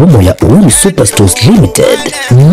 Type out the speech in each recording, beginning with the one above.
obomo ya Uhuru Superstores Limited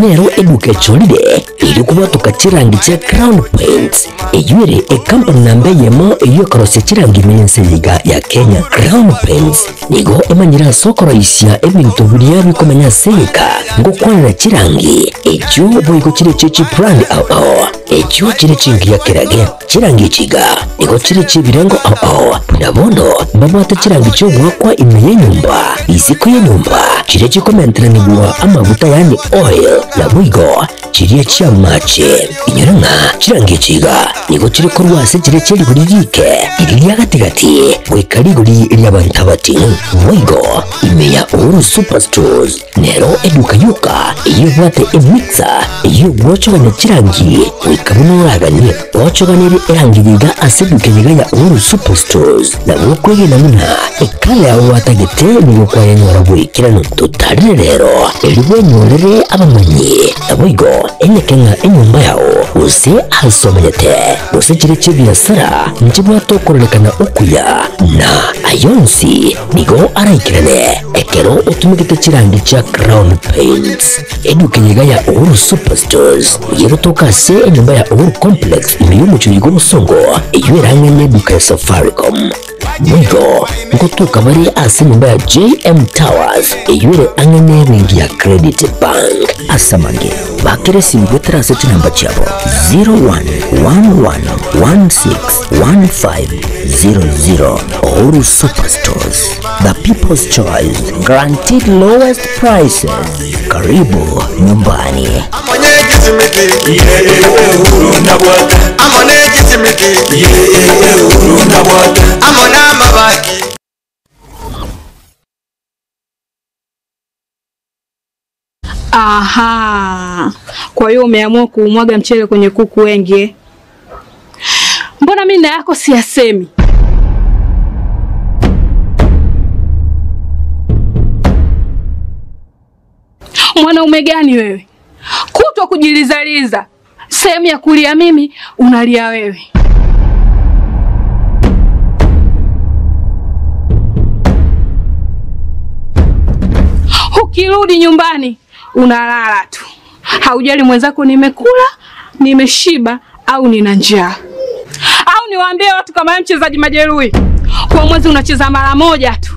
nero eduka echorire erio kobwatoka chirangi chia Crown Paints, eyio ere ekampani namba eyemo eyio ekorosia chirangi ime y'ense eye iga ya Kenya. Crown Paints nigo emanyire ase okoroisia ebinto biria bikomenya ase egeka ngokwanera chirangi echio boigo chire echio chibrand ao ao echio chire chingiya kerage. Chirangi echi iga nigo chire chi'ebirengo ao ao, buna bono mbabwate chirangi chi'ogoakwa ime y'enyomba, isiko y'enyomba, chiria chikomenteranigwa amaguta yaani oil, naboigo chiria chi'amache. Inyora ng'a chirangi echi iga nigo chire korwa ase chiria chie rigori riike, riria ria gati-gati, goika rigori ri'abanto abating'u. Boigo ime ya Uhuru Superstores. Nero eduka yoka eyio ebwate emixer eyio egwochogania chirangi goika buna oraganie. Gwochoganerie erangi iga ase eduka eye iga ya Uhuru Superstores nabo okwegena buna ekala yao gwatagete nigo kwayenyora boikeranu. Totarire rero erio bwenyorere abamanyi naboigo enyeke ng'a enyomba yao gose ase omanyete gose chiria chi'ebiasara nchibwate okororekana okuya na ayonsi nigo araikerane. Ekero otumegete chirangi chia Crown Paints, eduka eye iga ya Uhuru Superstores nigo egotoka ase enyomba ya Uhuru Complex ime y'omochie oyo bw'obosongo, eyio ere ang'e n'eduka ya Safaricom. Boigo ngotoka bare ase enyomba ya JM Towers eyio ere ang'e n'ebenki ya Credit Bank. Ase amange, bakera esimi goetera ase chinamba chiabo 0111161500. Uhuru Superstores. The People's Choice, guaranteed lowest prices. Karibu nyumbani. Aha, kwa hiyo umeamua kuumwaga mchele kwenye kuku wengi eh? Mbona mimi na yako siyasemi? Mwanaume gani wewe? Kutwa kujilizaliza, sehemu ya kulia mimi unalia wewe. Ukirudi nyumbani unalala tu, haujali mwenzako nimekula, nimeshiba au nina njaa. Au niwaambie watu kama wewe mchezaji majeruhi, kwa mwezi unacheza mara moja tu.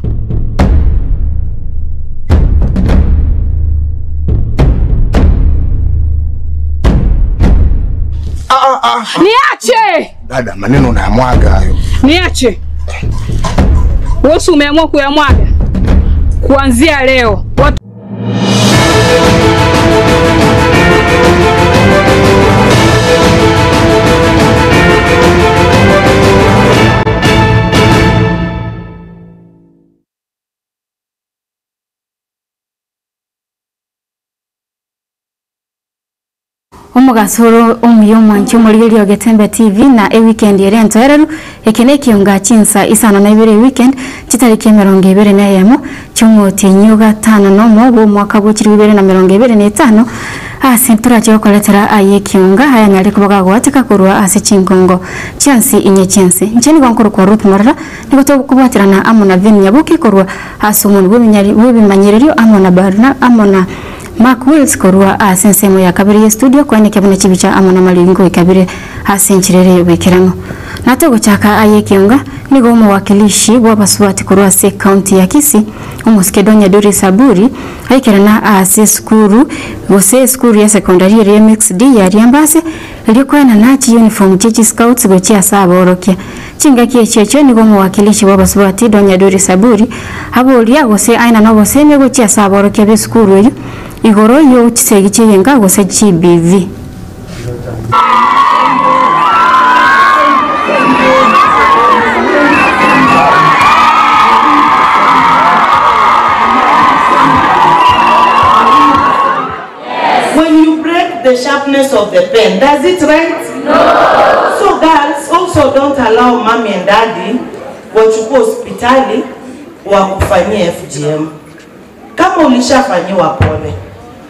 Niache, Dada, maneno unayamwaga hayo. niache. Wewe si umeamua kuyamwaga? Kuanzia leo watu Omogaso ore omuya omwanchi omorigereria o Getembe TV na eweekend ere entoereru, eke nekionga chinsa isano na ibere eweekend chitariki emerongo ebere na eyemo chi'omotienyi o gatano na omo bw'omwaka bwe chilifu ibere na merongo ebere na etano ase ntorache gokoretera aye ekionga ayanyare koba gagoateka korwa ase chingongo chiansi inye chiense. Inche nigo nkorokwa Ruth Morara nigo tokobwaterana amo na Vin Nyaboke korwa ase omonwe bw'ebimanyererio amo na Barna amo na Mark Wills korwa ase ensemo ya kabere ye studio koenekia buna chibicha amo namaringo goika bire ase enchera ere y'oboikeranu. Natogochaka aye ekionga, nigo omowakilishi bw'abasubati korwa ase ecounty ya Kisii, omosike Donya Doris Aburi, aikerana ase esukuru gose esukuru ya secondary eria Mixed ya Riambase erio koenana chiuniform chie chiscouts gochia ase aborokia. Chingaki echio echio nigo omowakilishi bw'abasubati Donya Doris Aburi aboria gose aenane obosemia gochia ase aborokia b'esukuru eyio igoro y'ochisegi chi'egenka gose GBV. When you break the sharpness of the pen, does it write? No. So girls also don't allow mommy and daddy wachukue hospitali wakufanyie FGM. Kama ulishafanyiwa pole,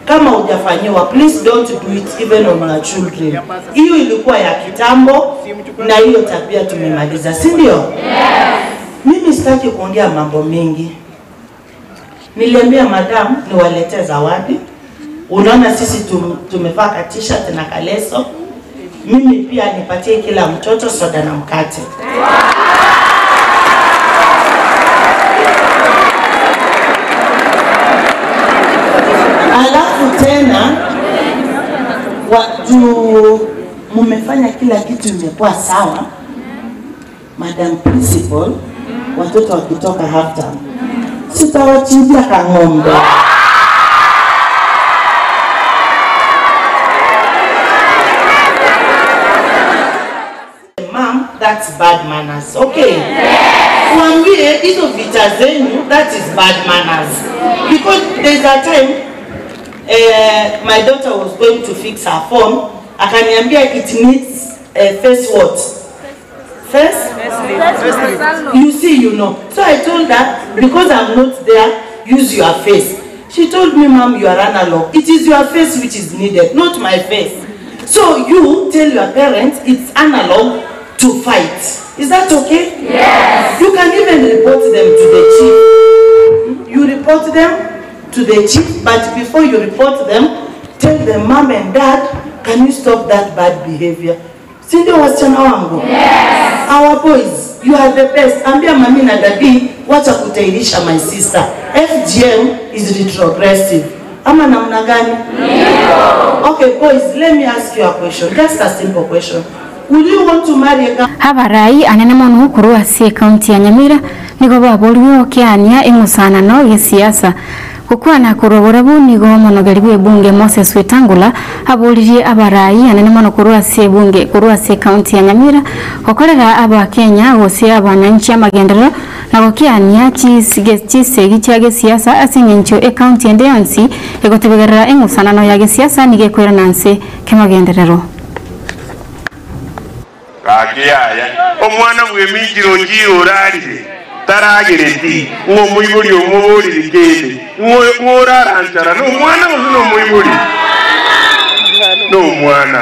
kama hujafanyiwa please don't do it even on your children. Hiyo ilikuwa ya kitambo na hiyo tabia tumemaliza, si ndio? Yes. Mimi sitaki kuongea mambo mengi. Niliambia madam niwaletee zawadi. Unaona sisi tumevaa ka t-shirt na kaleso. Mimi pia nipatie kila mtoto soda na mkate. Alafu tena watu mumefanya kila kitu imekuwa sawa. Madam Principal, watoto wakitoka half term sitawachinjia kang'ombe. Mom, that's bad manners. Okay. Yes. Waambie hizo vita zenyu, that is bad manners. Because there's a time my daughter was going to fix her phone, akaniambia it needs face what? Face? You see, you know. So I told her, because I'm not there, use your face. She told me, Mom, you are analog. It is your face which is needed, not my face. So you tell your parents it's analog to fight. Is that okay? Yes. You can even report them to the chief. You report them to the chief, but before you report them, tell them, Mom and Dad, can you stop that bad behavior? Si ndio wasichana wangu? Yes. Our boys, you are the best. Ambia mami na daddy, wacha kutairisha my sister. FGM is retrogressive. Ama namna gani? No. Okay boys, let me ask you a question. Just a simple question. Would you want to marry a girl? Abarai anene mono korwa ase ekaunti ya Nyamira nigo baborigwe gokiania eng'usanano ya siasa gokwana korwa borabu nigo omonogeri bwa ebunge Moses Wetangula aboririe abarai anene mono korwa ase ebunge korwa ase ekaunti ya Nyamira gokorera abakenya gose abananchi amagenderero na gokiania chisegi chia gesiasa ase eng'encho ekaunti ende yonsi egotebegerera eng'usanano ya gesiasa nigo ekwerana nse kemagenderero. Kakiaya omwana bw'eminjiro njirorarire taragireti ng'omoibori omoborire kende ng'oraranchara n'omwana gose n'omoibori n'omwana.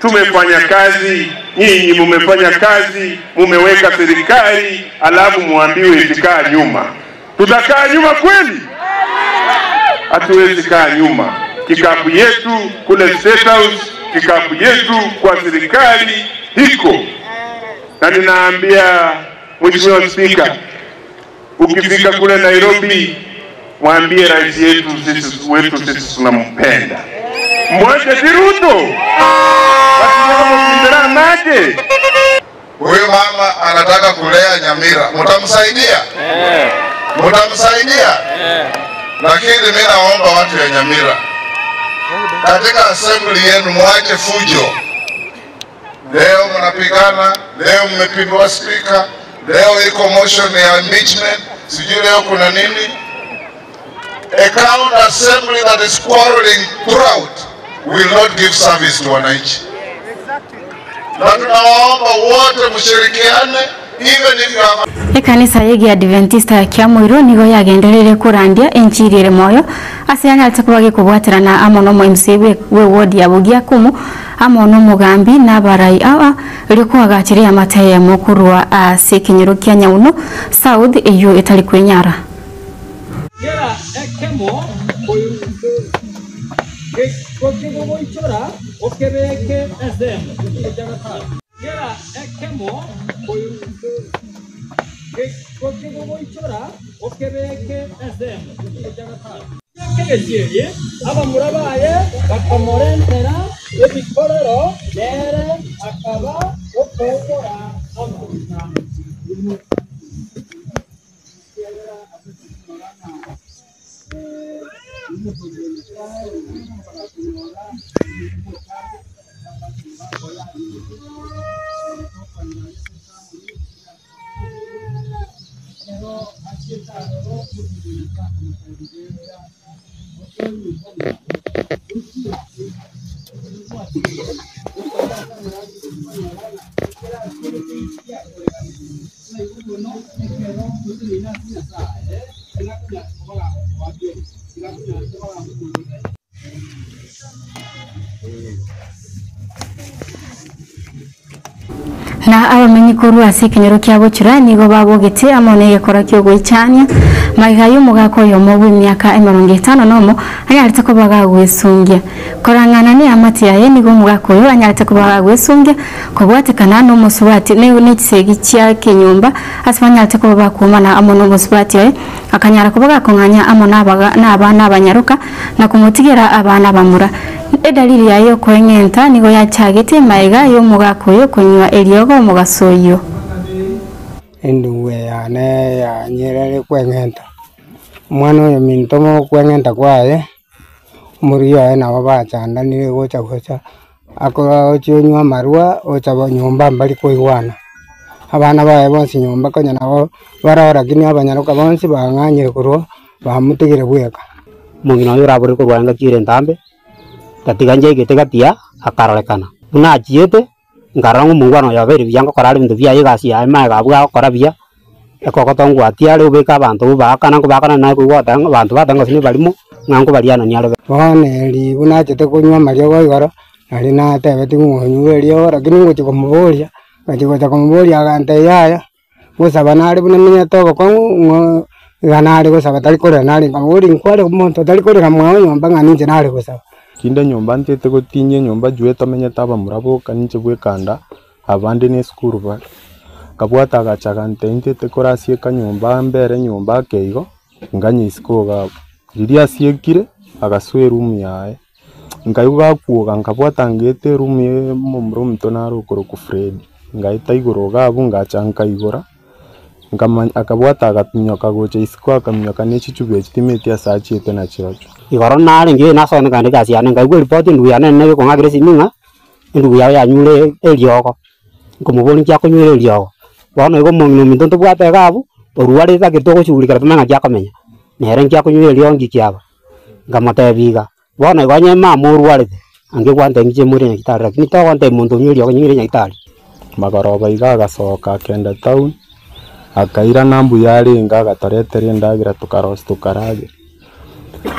Tumefanya kazi, nyinyi mumefanya kazi, mumeweka serikali, alafu muambiwe itikaa nyuma. Tutakaa nyuma kweli? Hatuwezi kaa nyuma. Kikapu yetu kule State House, kikapu yetu kwa serikali hiko. Na ninaambia Mheshimiwa Spika, ukifika kule Nairobi, mwambie rais yetu sisi wetu sisi tunampenda. Mwache Ruto. Huyu mama anataka kulea Nyamira. Mtamsaidia? Mtamsaidia? Lakini mimi naomba watu ya Nyamira, katika assembly yenu mwache fujo. Leo mnapigana, leo mmepindua speaker, leo iko motion ya impeachment, sijui leo kuna nini. A county assembly that is quarreling throughout will not give service to wananchi. Na tunawaomba wote mshirikiane even if you have Ekanisa yegi Adventista ya Kiamuiro nigo yagendereire kurandia enchiri ere moyo ase yanyarete kuba gekobwaterana amo no MC we ward ya Bugia kumu amo no Mugambi na barai awa eri kwagachiria amateye mokurwa ase ekenyoro kia Nyauno South eyo etari kwenyara. Gera ekemo kokigogoichora okebeke esemo gera ekemo kokigogoichora okebeke esemo kegechirie abamura baye bakamorentera ebikorero nere akaba okokora amaguta. Na abamenyi korwa ase ekenyoro kia Bochura nigo babogetie amo negekora ki'ogoichania magega y'omogaka oyomo bw'emiaka emerongo etano nomo anyarete koba gagwesungia. Korang'ana neamate yaye nigo omogaka oyo anyarete koba gagwesungia kobwatekana nomosubati ne chisegi chia kenyomba ase banyarete koba bakwomana amo nomosubati oye akanyara koba gakong'anya amo nabana abanyaroka na komotigera abana abamura. Edalili yaye y'okoeng'enta nigo yachagete magega y'omogaka oyo konywa eriogo omogaso oyio. Endugu yane yanyerere kweng'enta, omwana oyo minto mokweng'enta kwaye, omorugi oye nabo bachandanire gocha gocha, akochia onywa amarwa, ocha nyomba mbari koigwana. Abana baye bonsi nyomba konya nabo baroo lakini abanyaroka bonsi bang'anyire korwa bamotigire bweka. Omong'ina oyo orabore korwa engaki ere entambe, tatiga nchaigete gati ya akarorekana. Buna achiete, nkarora ng'a omongwana oyo obeire buya ngokora are ebinto biaye egasi yaye magega abwo agokora buya, ekogoto ngwatia are obeke abanto obaakana nkobaakana naye koigwa goteba ng'a abanto bateba ng'a gose nebarimo, ng'a nkobarianania are. Bono ribu nachete konywa amariogo igoro, nari natebetigwe ng'a onywe eriogo lakini ngochia komoboria, ngachia gocha komoboria agantebia yaya. Gosaba nare buna menyete obokong'u ng'o iga nare gosaba tari korera nare nkamobori nkware omonto otari korera mwao nyomba ng'a ninche nare gosaba. Kinde nyomba ntete gotinyia enyomba juu etomenyete abamura boka ninche bwekanda abande ne esukuru bare. Akabwata agacha agantebia ntete korasieka nyomba mbere nyomba ake igo, nganye isiko iga abwo. Riria asiekire, agasoa eroom yaye. Nkaigwa gakwoga nkabwata ngeta eroom ya omomura omonto nare okorokwa Fred, ngaeta igoro iga abwo ngacha nkaigora, nkamanya akabwata agaminyoka gocha isiko akaminyoka ne chichuba echi timanyeti ase achiete nachirochio. Igoro narenge nasogete nkagenda egasi yane nkaigwa eripoti endugu yane nene egokong'akera esimi ng'a endugu yao yanyure eriogo, nkomoboria nki akonywera eriogo, bono igo omong'ina ominto ntobwate iga abwo, orwarete takeri togoshughulikera tomanye ng'aki akomenya, nere nki akonywera eriogo nki kiaba. Nkamotebia iga, Bono igo onye mama orwarete, ange gwantebia inche moire nyagetari, lakini togontebia monto onywe eriogo nying'ire nyagetari. Magoroba iga agasoka akenda town, akairana mbuya arenge agatoretera endagera tokarosia tokaragera.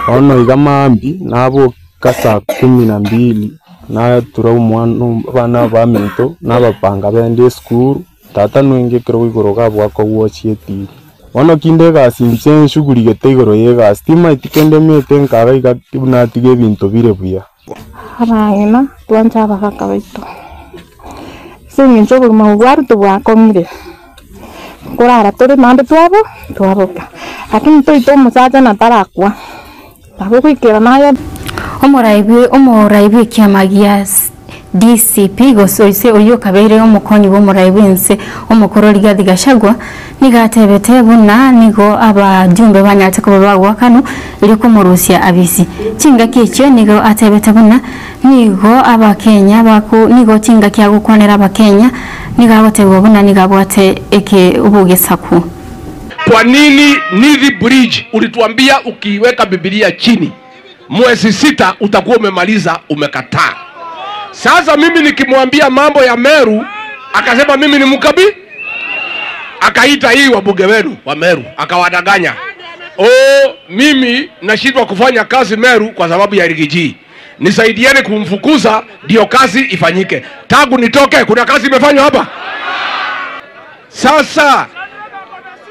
Bono iga mambia naboka saa kumi na mbili, natura omwana abana baminto nabapanga bende esukuru. Tata noinge ekero igoro iga abwaka ogwochia etiri. Bono kinde egasi inche nshugurigete igoro y'egasi, timaeti kende mete nkaga iga buna atiga ebinto bire buya. Abang'ina, twanche abagaka baito, ase eng'encho obogima obo bwa Ruto bwakong'ire, nkorara tore naende twabo twaboka, lakini toite omosacha na tarakwa, nabo goikera naye. Omorai omorai bw'ekiama gia DCP gose oise oyio okabeire omokonyi bw'omorai bw'ense omokoro Rigathi Gachagua nigo atebete buna nigo abajumbe banyarete koba bagoakanwa erio komorusia abisi. Chingaki echio nigo atebete buna nigo abakenya bako nigo chingaki agokwanera abakenya nigo agotebigwa buna nigo abwate eke obogesaku. Kwa nini Nithi Bridge ulituambia ukiiweka Biblia chini mwezi sita utakuwa umemaliza, umekataa. Sasa mimi nikimwambia mambo ya Meru akasema mimi ni mkabi, akaita hii wabunge wenu wa Meru akawadanganya. Oh, mimi nashindwa kufanya kazi Meru kwa sababu ya Rigiji, nisaidieni kumfukuza ndio kazi ifanyike. Tangu nitoke kuna kazi imefanywa hapa? Sasa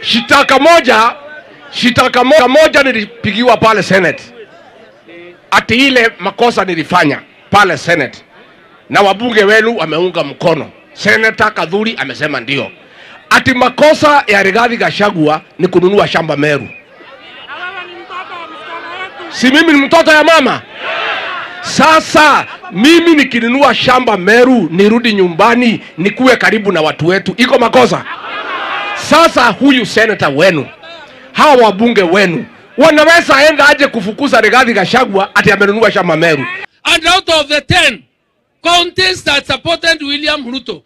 shitaka moja, shitaka moja nilipigiwa pale Senate ati ile makosa nilifanya pale Senate na wabunge wenu wameunga mkono. Senator Kadhuri amesema ndio, ati makosa ya Rigathi Gachagua ni kununua shamba Meru. Si mimi ni mtoto ya mama? Sasa mimi nikinunua shamba Meru nirudi nyumbani nikuwe karibu na watu wetu, iko makosa? Sasa huyu senator wenu, hawa wabunge wenu wanaweza enda aje kufukuza Rigathi Gachagua ati amenunua shamba Meru? And out of the 10 counties that supported William Ruto,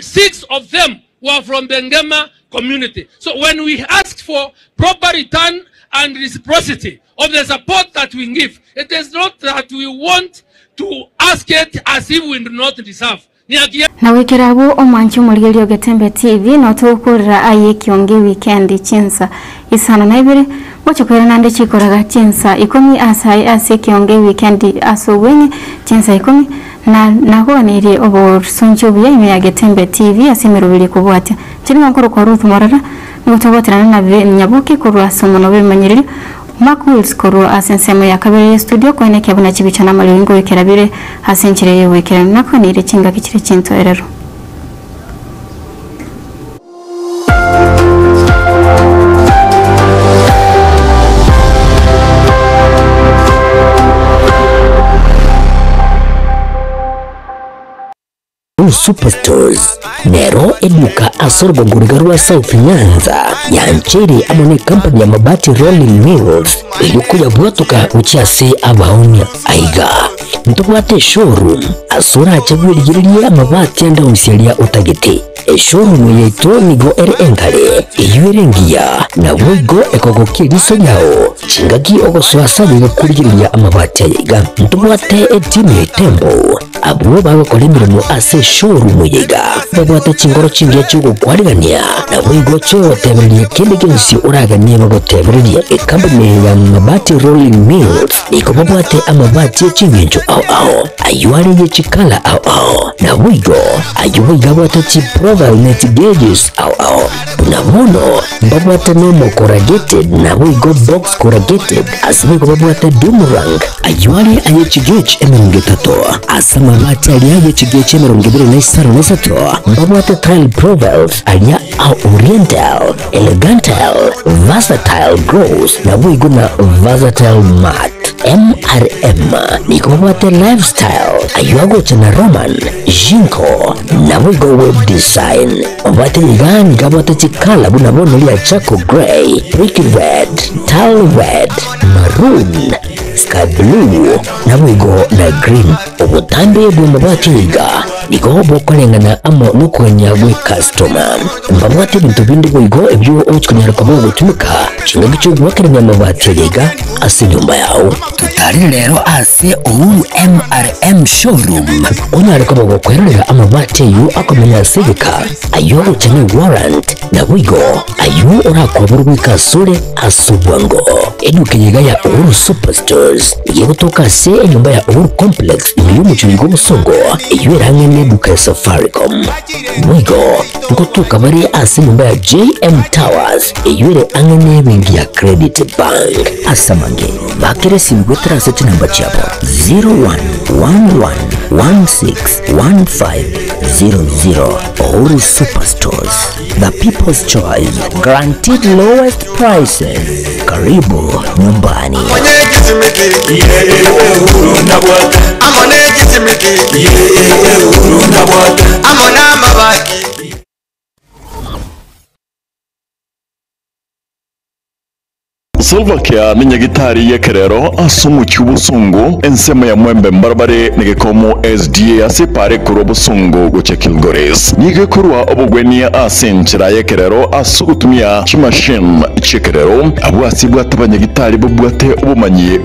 six of them were from the Ngema community. So when we ask for proper return and reciprocity of the support that we give, it is not that we want to ask it as if we do not deserve. Ni haki yetu. Na goikera abwo omwanchi omorigereria o Getembe TV noo togokorera aye ekionge ewikendi chinsa isano na ibere gocha koirana naende chikoraga chinsa ikomi ase aye ase ekionge ewikendi ase obweng'e chinsa ikomi. Na nagonerie obosunchi obuya ime ya Getembe TV ase emeroberi ekobwatia. Inche nigo nkorokwa Ruth Morara, nigo togwaterana na Ben Nyaboke korwa ase omonwa bw'ebimanyererio, Mark Wills korwa ase ensemo ya kabere y'estudio koenekia buna chibicha na amariogi ngoikera bire ase enchera eye y'oboikeranu. Nakoneire chingaki chire chintoereru. Superstores nero eduka ase orogongo riga rwa South Nyanza yancheire amo ne company ya Mabati Rolling Mills erio koyabwatoka gochia ase abaonia. Aiga ntobwate eshowroom ase orache bwerigererie amabati ande onsi aria otagete. Eshowroom yaito nigo ere enkare, eyio ere engiya, naboigo ekogokia eriso riao chingaki ogosoa ase aye gokorigereria amabati aya iga. Ntobwate etimu ya Itembo abwo bagokora emeremo ase eshowroom eye iga, babwate chingoro chingiya chi'ogokwarigania, naboigo chi'ogotebereria kende gionsi oraganie bagotebererie. Ekampuni ya Mabati Rolling Mills nigo babwate amabati e chingencho ao ao, ayio are ye chikala ao ao, naboigo ayio boigo abwate chiprofile ne chigauges ao ao. Buna bono mbabwate normal corrugated naboigo box corrugated, ase boigo babwate doomerang ayio are aye chigauge 30. Ase amabati aria aye chigauge 23 mbabwate tile profiles aria a oriental, elegantal, versatile gloss naboigo na versatile matte. MRM nigo babwate lifestyle ayio agocha na Roman, Jinko naboigo web design. Obwate iga nigo abwate chikala buna bono ria charcoal grey, brick red, tile red, maroon, sky blue naboigo na green. Obotambe bw'amabati iga nigo bokoreng'ana amo nokogania gwe customer. Mbabwate ebinto binde boigo ebio ogochikonyara koba ogotumeka chingaki chi'ogoakerania amabati aya iga ase enyomba yao. Totarire rero ase Uhuru MRM showroom onyare koba gokwerorera amabati ayio akomenya ase egeka, ayio agocha ne warrant naboigo ayio orakoborwe goika asore ase obwango. Eduka eye iga ya Uhuru Superstores nigo egotoka ase enyomba ya Uhuru Complex ime y'omochie oyo bw'obosongo eyio ere ang'e neduka ya Safaricom. Boigo ngotoka bare ase enyomba ya JM Towers eyio ere ang'e nebenki ya Credit Bank. Ase amange bakere esimi goetera ase chinamba chiabo 0111161500. Uhuru Superstores, the people's choice, guaranteed lowest prices. Karibu nyumbani. Silvercare ni nyagitari y'ekerero ase omochie obosongo ensemo ya Mwembe mbarabare na gekomo SDA ase epara ekorwa obosongo gochia Kilgoris. Nigo ekorwa obogwenia ase enchera y'ekerero ase ogotumia chimachine chi'ekerero abwo ase ebwate abanyagitari babwate obomanyi.